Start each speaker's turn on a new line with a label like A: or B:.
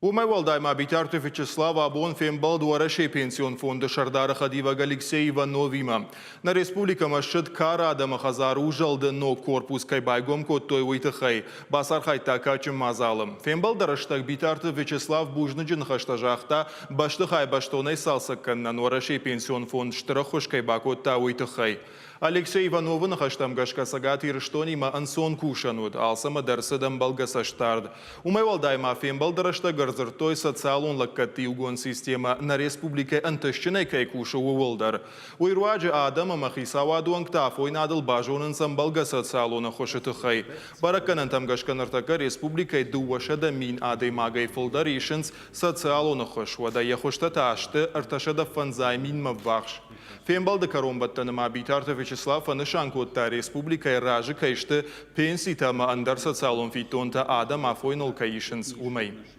A: Уымӕй уӕлдай ма Битарты Вячеслав абон фембӕлд Уӕрӕсейы Пенсион фонды сӕрдары хӕдивӕг Алексей Ивановимӕ. Нӕ республикӕмӕ ссыд кары адӕмы хӕдзар Узӕлд-ы ног корпус кӕй байгом кодтой, уый тыххӕй. Бацархайдта кадджын мадзалы. Фембӕлды рӕстӕг Битарты Вячеслав бузныджы ныхӕстӕ загъта, бӕстыхай бӕстонӕй цалцӕг кӕнынӕн Уӕрӕсейы Пенсион фонд стыр ӕххуыс кӕй бакодта, уый тыххӕй. Алексей Ивановы ныхӕстӕм гӕсгӕ Цӕгат Ирыстонимӕ ӕнцон кусӕн уыд, алцӕмӕ дӕр цыд ӕмбӕлгӕ цӕстдард. Уымӕй уӕлдай ма фембӕлды рӕстӕг ӕрдзырдтой социалон лӕггӕдты иугонд системӕ нӕ республикӕйы ӕнтыстджынӕй кӕй кусы, ууыл дӕр. Уый руаджы адӕм ӕмӕ хицауады уӕнгтӕ афойнадыл базонынц ӕмбӕлгӕ социалон ӕххуысы тыххӕй. Бӕрӕггӕнӕнтӕм гӕсгӕ ныртӕккӕ республикӕйы 200 000 адӕймагӕй фылдӕр исынц социалон ӕххуыс, уӕдӕ йӕ хуызтӕ та сты 305 минмӕ ввахс. Фембӕлды кӕронбӕттӕны ма Битарты Вячеслав фӕнысан кодта, республикӕйы разы кӕй сты пенситӕ ӕмӕ ӕндӕр социалон фиддонтӕ адӕм афойныл кӕй исынц, уымӕй.